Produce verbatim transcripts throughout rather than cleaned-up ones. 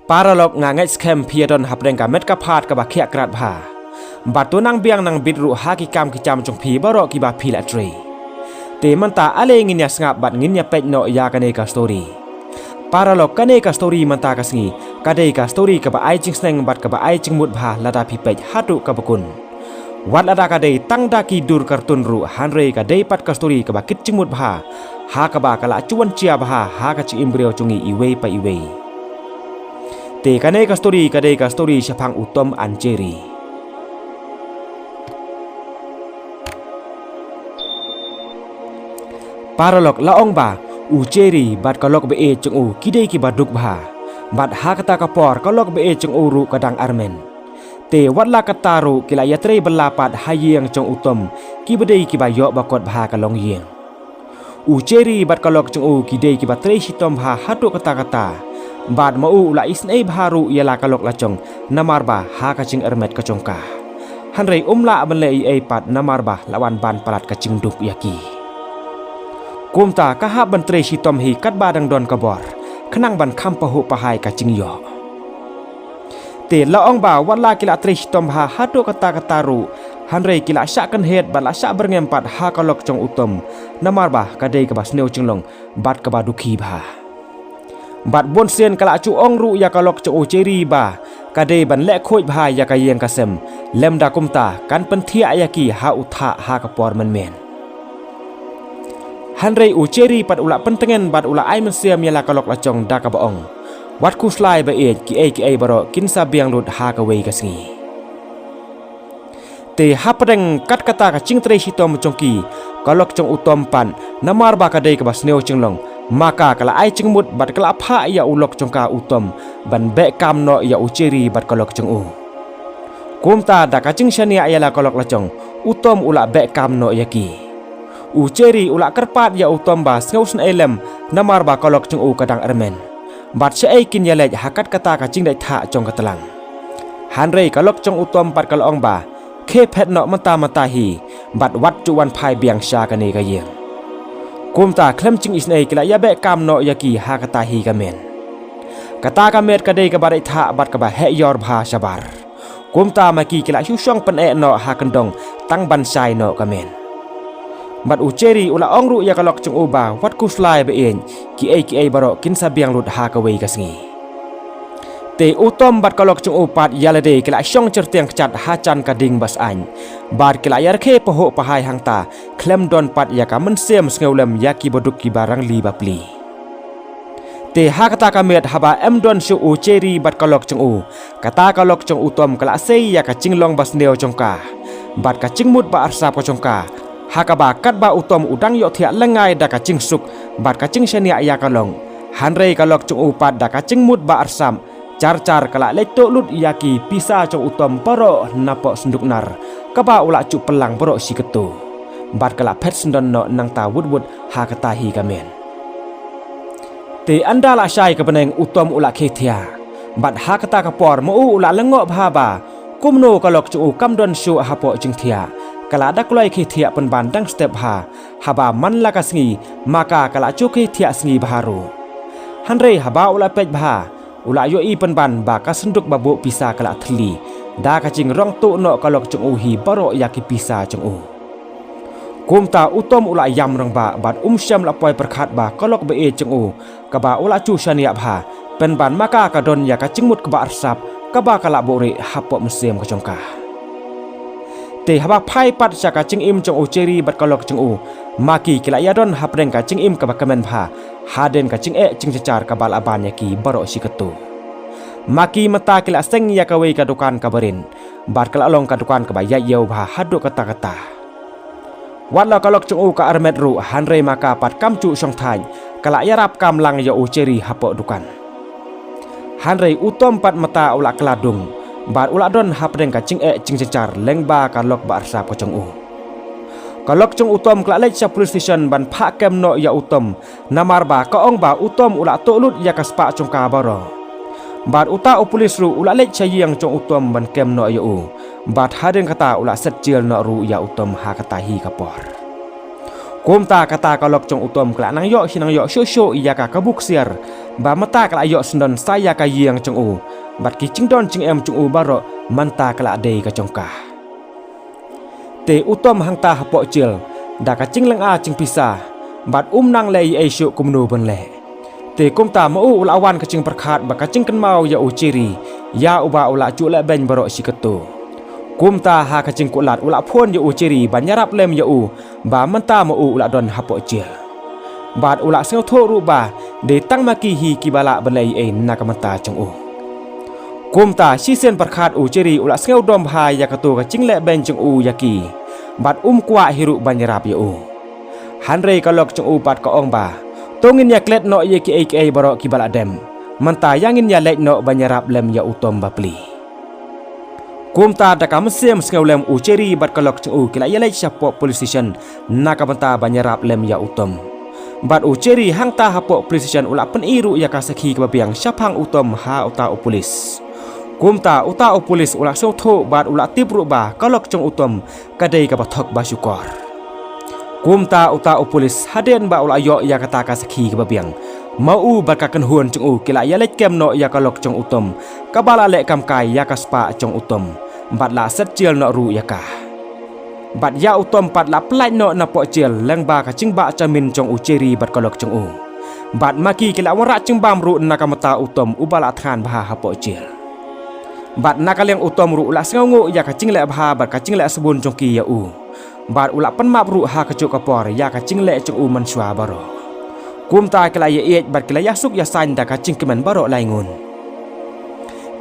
Paralok, nga ngeit skhem phi ïa don hapdeng ka met ka phad kaba khiah krat bha. Bad to nang biang nang bit ruh ha ki kam ki jam jong phi baroh kiba phi la trei. Te mynta ale ngin ïa sngap bad ngin ïa peit noh ïa kane ka story. Paralok, kane ka story mynta ka sngi ka dei ka story kaba ai jingsneng bad kaba ai jingmut bha lada phi peit haduh kaba kut. Wat lada ka dei tang da ki dur kartun ruh, hynrei ka dei pat ka story kaba kit jingmut bha, ha kaba ka la ju wan jia bha ha ka jingim briew jong ngi iwei pa iwei. Te kane ka story ka dei ka story shaphang u Tom and Jerry. Paralok, la ong ba u Jerry bad ka lok ba ïeit jong u ki dei kiba duk bha. Bad ha kata ka por ka lok ba ïeit jong u ruh ka dang armet. Te wat la katta ruh ki la ïatrei bylla pat ha ïing jong u Tom, kiba dei kiba ïoh ba kot bha ka longïing. U Jerry bad ka lok jong u ki dei kiba trei shitom bha haduh katta katta. Bad ma u u la isynei bha ruh ïa la ka lok la jong, namar ba ha ka jingarmet ka jong ka, hynrei um lah ban leh ei ei pat namar ba la wan ban palat ka jingduk ïa ki. Kumta ka hap ban trei shitom hi katba dang don ka bor, khnang ban kham pahuh pahai ka jingïoh. Te la ong ba wat la ki la trei shitom bha haduh katta katta ruh, hynrei ki la shah kynhied bad la shah byrngem pat ha ka lok jong u Tom, namar ba ka dei kaba sniew jinglong bad kaba dukhi bha. Bad bun sien ka la ju ong ruh ïa ka lok jong u Jerry ba ka dei ban leh khuid bha ïa ka ïing ka sem, lymda kumta kan pynthiah ïa ki ha u thah ha ka por mynmiet. Hynrei u Jerry pat u la pyntngen bad u la ai mynsiem ïa la ka lok la jong da kaba ong, wat khuslai ba ïeit, kiei kiei baroh kin sa biang lut ha kawei ka sngi. Te hapdeng kat kata ka jingtrei shitom jong ki, ka lok jong u Tom pat, namar ba ka dei kaba sniew jinglong, ma ka ka la ai jingmut bad ka la phah ïa u lok jong ka u Tom ban beh kam noh ïa u Jerry bad ka lok jong u. Kumta da ka jingshaniah ïa la ka lok la jong, u Tom u la beh kam noh ïa ki. U Jerry u la kyrpad ïa u Tom ba sngewsynei lem, namar ba ka lok jong u ka dang armet. Bad shaei kin ïaleit ha kat kata ka jingdait thah jong ka tlang. Hynrei ka lok jong u Tom pat ka la ong ba, khie phet noh mynta mynta hi, bad wat ju wan phai biang sha kane ka ïing. Kumta khlem jingisynei ki la ïabeh kam noh ïa ki ha kata hi ka miet. Kata ka miet ka dei kaba dait thah bad kaba heh ïor bha shabar. Kumta ma ki ki la shu shong pyneh noh ha kyndong tang ban shai noh ka miet. Bad u Jerry u la ong ruh ïa ka lok jong u ba wat khuslai ba ïeit, kiei kiei baroh kin sa biang lut ha kawei ka sngi. Te u Tom bad ka lok jong u pat ïa lade ki la shong jyrtiang kjat ha jan ka ding ba saiñ. Bad ki la ïarkhie pahuh pahai hangta, khlem don pat ïa ka mynsiem sngewlem ïa ki baduk ki barangli bapli. Te ha kata ka miet haba em don shuh u Jerry bad ka lok jong u, kata ka lok jong u Tom ka la sei ïa ka jinglong ba sniew jong ka bad ka jingmut ba arsap ka jong ka. Ha kaba katba u Tom u dang ïohthiah lyngngai da ka jingsuk bad ka jingshaniah ïa ka lok, hynrei ka lok jong u pat da ka jingmut ba arsap, jar jar ka la leit tuh lut ïa ki pisa jong u Tom baroh napoh synduk nar kaba u la ju pynlang baroh shi katto. Bad ka la phet syndon noh nangta wut wut ha kata hi ka miet. Te ynda la shai ka bneng u Tom u la khie thiah. Bad ha kata ka por ma u u la lyngngoh bha ba kumno ka lok jong u kam don shuh hapoh jingthiah. Ka la da kloi khie thiah pynban dang step bha, haba man la ka sngi ma ka ka la ju khie thiah sngi bha ruh. Hynrei haba u la peit bha, u la ïohi pynban ba ka synduk ba buh pisa ka la thylli da ka jingrong tuh noh ka lok jong u hi baroh ïa ki pisa jong u. Kumta u Tom u la ïam rangbah bad um shym la poi pyrkhat ba ka lok ba ïeit jong u kaba u la ju shaniah bha, pynban ma ka ka don ïa ka jingmut kaba arsap kaba ka la buhrieh hapoh mynsiem ka jong ka. Te haba phai pat sha ka jingim jong u Jerry bad ka lok jong u, ma ki ki la ïadon hapdeng ka jingim kaba kmen bha, hadien ka jingeh jingjynjar kaba la ban ïa ki baroh shi katto. Ma ki mynta ki la seng ïa kawei ka dukan kaba rit, bad ka la long ka dukan kaba ïaid ïew bha haduh katta katta. Wat la ka lok jong u ka armet ruh, hynrei ma ka pat kam ju shong thait, ka la ïarap kam lang ïa u Jerry hapoh dukan. Hynrei u Tom pat mynta u la kylla dung, bad u la don hapdeng ka jingeh jingjynjar lyngba ka lok ba arsap ka jong u. Ka lok jong u Tom ka la leit sha police station ban phah kem noh ïa u Tom, namar ba ka ong ba u Tom u la tuh lut ïa ka spah jong ka baroh. Bad uta u police ruh u la leit sha ïing jong u Tom ban kem noh ïa u. Bad hadien kata u la set jail noh ruh ïa u Tom ha kata hi ka por. Kumta kata ka lok jong u Tom ka la nang ïoh shi nang ïoh shuh shuh ïa ka kabu ksiar, ba mynta ka la ïoh syndon sa ïa ka ïing jong u, bad ki jingdon jingem jong u baroh mynta ka la dei ka jong ka. Te u Tom hangta hapoh jel, da ka jinglynga jingpisa, bad um nang leh ei ei shuh kumno ban leh. Te kumta ma u u la wan ka jingpyrkhat bad ka jingkynmaw ïa u Jerry, ïa uba u la ju leh beiñ baroh shi katto. Kumta ha ka jingkulat u la phone ïa u Jerry ban ïarap lem ïa u, ba mynta ma u u la don hapoh jel. Bad u la sngewthuh ruh ba dei tang ma ki hi kiba lah ban leh ei ei na ka bynta jong u. Kumta shisien pyrkhat u Jerry u la sngewdom bha ïa kato ka jingleh beiñ jong u ïa ki, bad um kwah hi ruh ban ïarap ïa u. Hynrei ka lok jong u pat ka ong ba, to ngin ïa klet noh ïa kiei kiei baroh kiba la dem. Mynta ïa ngin ïa leit noh ban ïarap lem ïa u Tom bapli. Kumta da ka mynsiem sngewlem u Jerry bad ka lok jong u ki la ïaleit shapoh police station na ka bynta ban ïarap lem ïa u Tom. Bad u Jerry hangta hapoh police station u la pyni ruh ïa ka sakhi kaba biang shaphang u Tom ha uta u police. Kumta uta u police u la sngewthuh bad u la tip ruh ba ka lok jong u Tom ka dei kaba thok ba shukor. Kumta uta u police hadien ba u la ïoh ïa kata ka sakhi kaba biang, ma u bad ka kynhun jong u ki la ïaleit kem noh ïa ka lok jong u Tom, kaba la leh kam kai ïa ka spah jong u Tom, bad la set jel noh ruh ïa ka. Bad ïa u Tom pat la pyllait noh napoh jel lyngba ka jingbah jamin jong u Jerry bad ka lok jong u. Bad ma ki ki la wanrah jingbam ruh na ka bynta u Tom uba la thngan bha hapoh jel. Bad na ka liang u Tom ruh u la sngewnguh ïa ka jingleh bha bad ka jingleh sbun jong ki ïa u. Bad u la pynmap ruh ha kajuh ka por ïa ka jingleh jong u mynshuwa baroh. Kumta ki la ïaieit bad ki la ïasuk ïasain da ka jingkmen baroh laingun.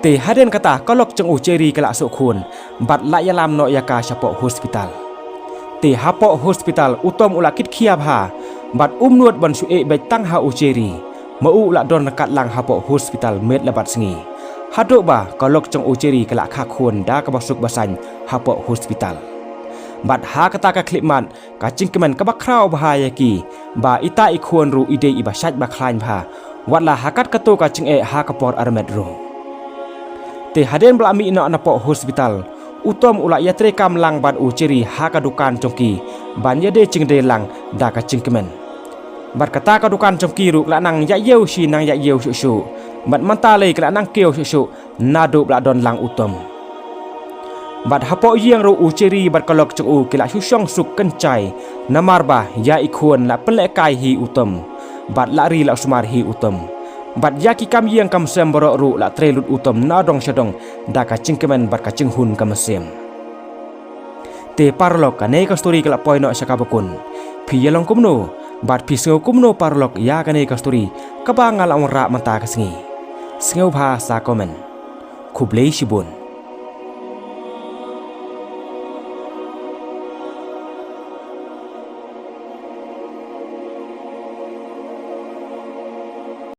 Te hadien kata ka lok jong u Jerry ka la suk khun, bad la ïalam noh ïa ka shapoh hospital. Te hapoh hospital u Tom u la kit khia bha, bad um nud ban shu ïeit beit tang ha u Jerry. Ma u u la don ryngkat lang hapoh hospital miet la bad sngi. Haduh ba ka lok jong u Jerry ka la kha khun da kaba suk ba saiñ hapoh hospital. Bad ha kata ka khyllipmat ka jingkmen kaba khraw bha ïa ki, ba ita i khun ruh i dei iba shait ba khlaiñ bha, wat la ha kat kato ka jingeh ha ka por armet ruh. Te hadien ba la mih noh napoh hospital, u Tom u la ïatreikam lang bad u Jerry ha ka dukan jong ki, ban ïadei jingdei lang da ka jingkmen. Bad kata ka dukan jong ki ruh ka la nang ïaid ïew shi nang ïaid ïew shuh shuh, bad mynta lei ka la nang kiew shuh shuh, naduh ba la don lang u Tom. Bad hapoh ïing ruh u Jerry bad ka lok jong u ki la shu shong suk kynjai, namar ba ïa i khun la pynlehkai hi u Tom, bad la ri la sumar hi u Tom. Bad ïa ki kam ïing kam sem baroh ruh la trei lut u Tom na dong sha dong da ka jingkmen bad ka jinghun ka mynsiem. Te paralok, kane ka story ka la poi noh sha kaba kut. Phi ïa long kumno, bad phi sngew kumno paralok ïa kane ka story kaba nga la wanrah mynta ka sngi? Sngewbha sa comment. Khublei shibun.